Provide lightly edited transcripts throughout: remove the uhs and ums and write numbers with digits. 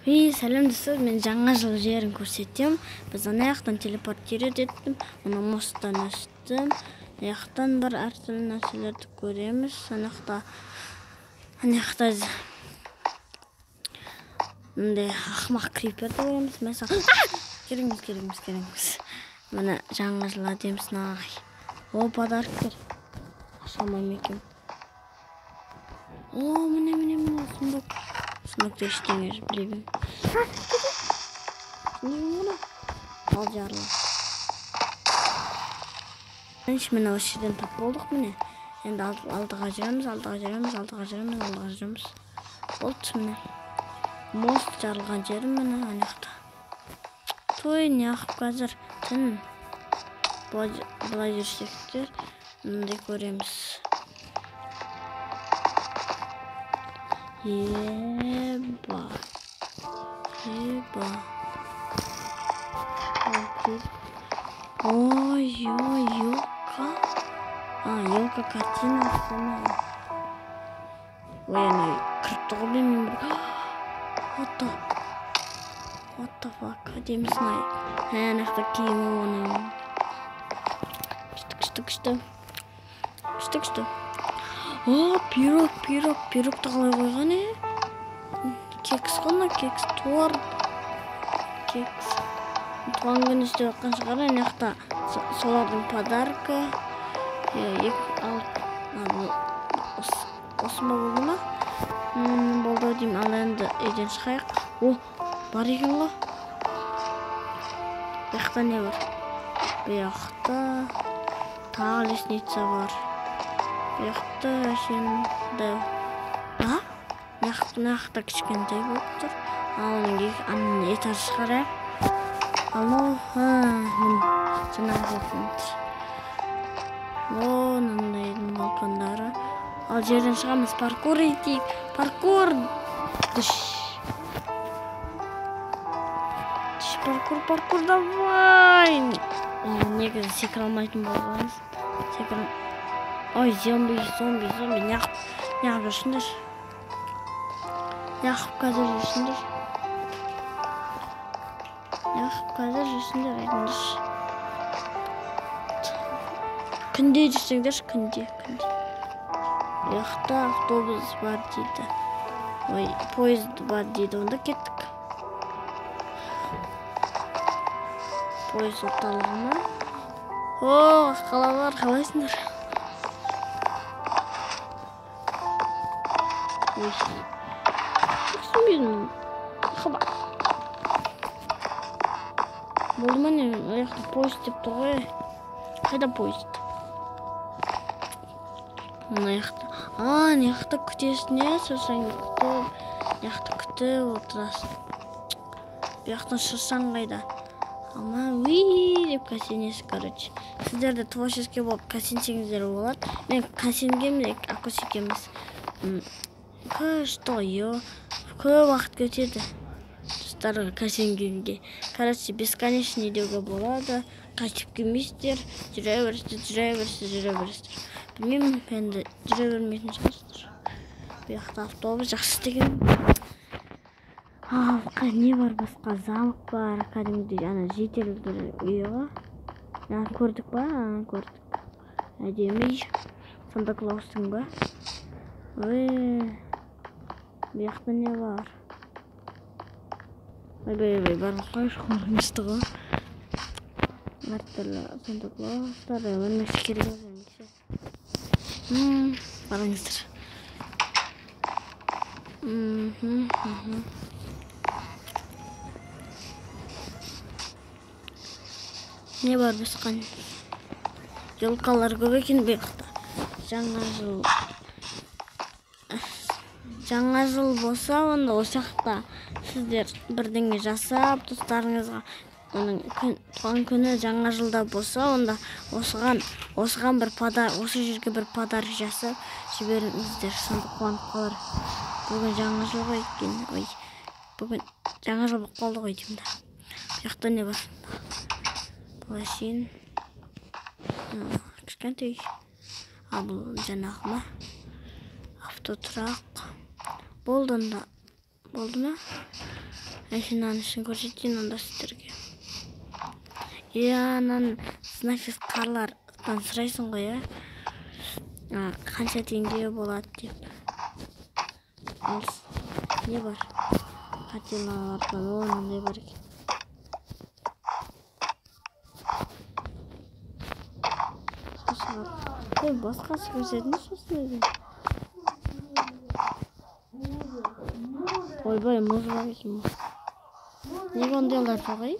Сәлем достар, мен жаңа жыл жерін көрсетем. Біз ана жақтан телепортировать еттім, мына мосттан өстім. Мына жақтан бір әртүрлі нәрселерді көреміз. Ана жақта мындай ақымақ криперді көреміз. Мәселен, кереміз. Міне жаңа жыл әдемісін ағай. О, подарктер. Аша алмаймын екен. О, міне, сундук. Сундукта ештеңе жоқ, білемін. Не ал жарылы. Міне осы жерден тап болдық міне. Енді алдыға жүреміз, алдыға жүреміз. Болды міне. Мост жарылған жері міне ана жақта. Той неғып қазір түн. Былай жүрсектер мындай көреміз. Еба. Ой, елка. Елка картина. Ой, ана кіріп тұр білмеймін. What the fuck? Әдемісін ай. Ана жақта киімі оның. Күшті. О, пирог. Пирогты қалай қойған, е? Кекс қой мына, кекс, торт. Кекс. Туған күн істеп жатқан шығар, ана жақта солардың подаркі. Осы ма болды ма? Болды ау деймін. Ал енді үйден шығайық. О, бар екен ғой. Бұл жақта не бар? Бұл жақта тағы лестница бар. Бұл жақта әшейін. Мына жақта кішкентай болып тұр. Ал оның ананың этажы шығар, ә? Ал мынау, міне жаңағы балкон тұр. О, мынандайдың балкондары. Ал жерден шығамыз, паркур етейік. Паркур. Түш, паркур, давай. Негізі секіре алмайтын болғанбыз. Ой, зомби. Неғып жүрсіңдер? Неғып қазір жүрсіңдер? Айтыңдаршы. Күнде жүрсеңдерші, күнде. Бұл жақта автобус бар дейді. Ой, поезд бар дейді. Онда кеттік. Поезд орталығы ма? О, қалалар, қалайсыңдар? Ой, түсінбедім. Хаба. Болды ма не? Ол жақта поезд деп тұр ғой. Қайда поезд? Мына жақта. Мына жақта күтесің, е? Шыршаң күтіп, мына жақта күтіп отырасың. Бұл жақтан шыршаң қайда? Ама, уи деп кәсенесің, короче. Сіздер де творческий болып кәсенсеңіздер болады. Мен кәсенгенмін, акус екенбіз. Күшті ғой, көп уақыт кетеді. Достар, кәсенгенге. Короче, бесконечный деуге болады. Қайтып келмейсіздер. Жүре бересіздер. Білмеймін, енді жүре бермейтін шығарсыздар. Бұл жақта автобус жақсы істеген. Не бар басқа? Замок бар, кәдімгідей ана жительдер үйі ғой. Көрдік па? Көрдік. Әдемі үй. Санта Клаустың ба? Ой, бұл жақта не бар? Ойбай, барлық қойшы, қорқынышты ғой. Әртүрлі Санта Клаустар, өлмекші керек емес. Қараңыздар. Не бар басқа? Елкалар көп екен бұл жақта. Жаңа жыл болса, онда осы жақта сіздер бірдеңе жасап, достарыңызға оның туған күні жаңа жылда болса, онда осыған бір подарок, осы жерге бір подарок жасап жіберіңіздер. Сонда қуанып қалар. Бүгін жаңа жыл ғой екен. Ой, бүгін жаңа жыл болып қалды ғой деймін да. Бұл жақта не бар? Бұл әшейін кішкентай үй. Ал бұл жаңағы ма? Автотұрақ. Болды онда. Болды ма? Машинаның ішін көрсетейін онда сіздерге. Иә, анан значит қарлардан сұрайсың ғой, иә? Қанша теңге болады деп. Ал не бар? Картиналардан о, мынандай бар екен. Ей, басқасы көрсетіңізші осындайдан. Ойбай, мұз бар екен. Неге ондайлар жоқ, ей?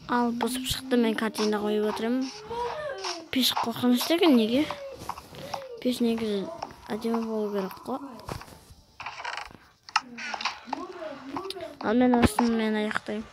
Ал, бұзып шықты, мен картина қойып отырмын. Пеш қорқынышты екен, неге? Пеш негізі әдемі болу керек қой. Ал мен осыны мен аяқтаймын.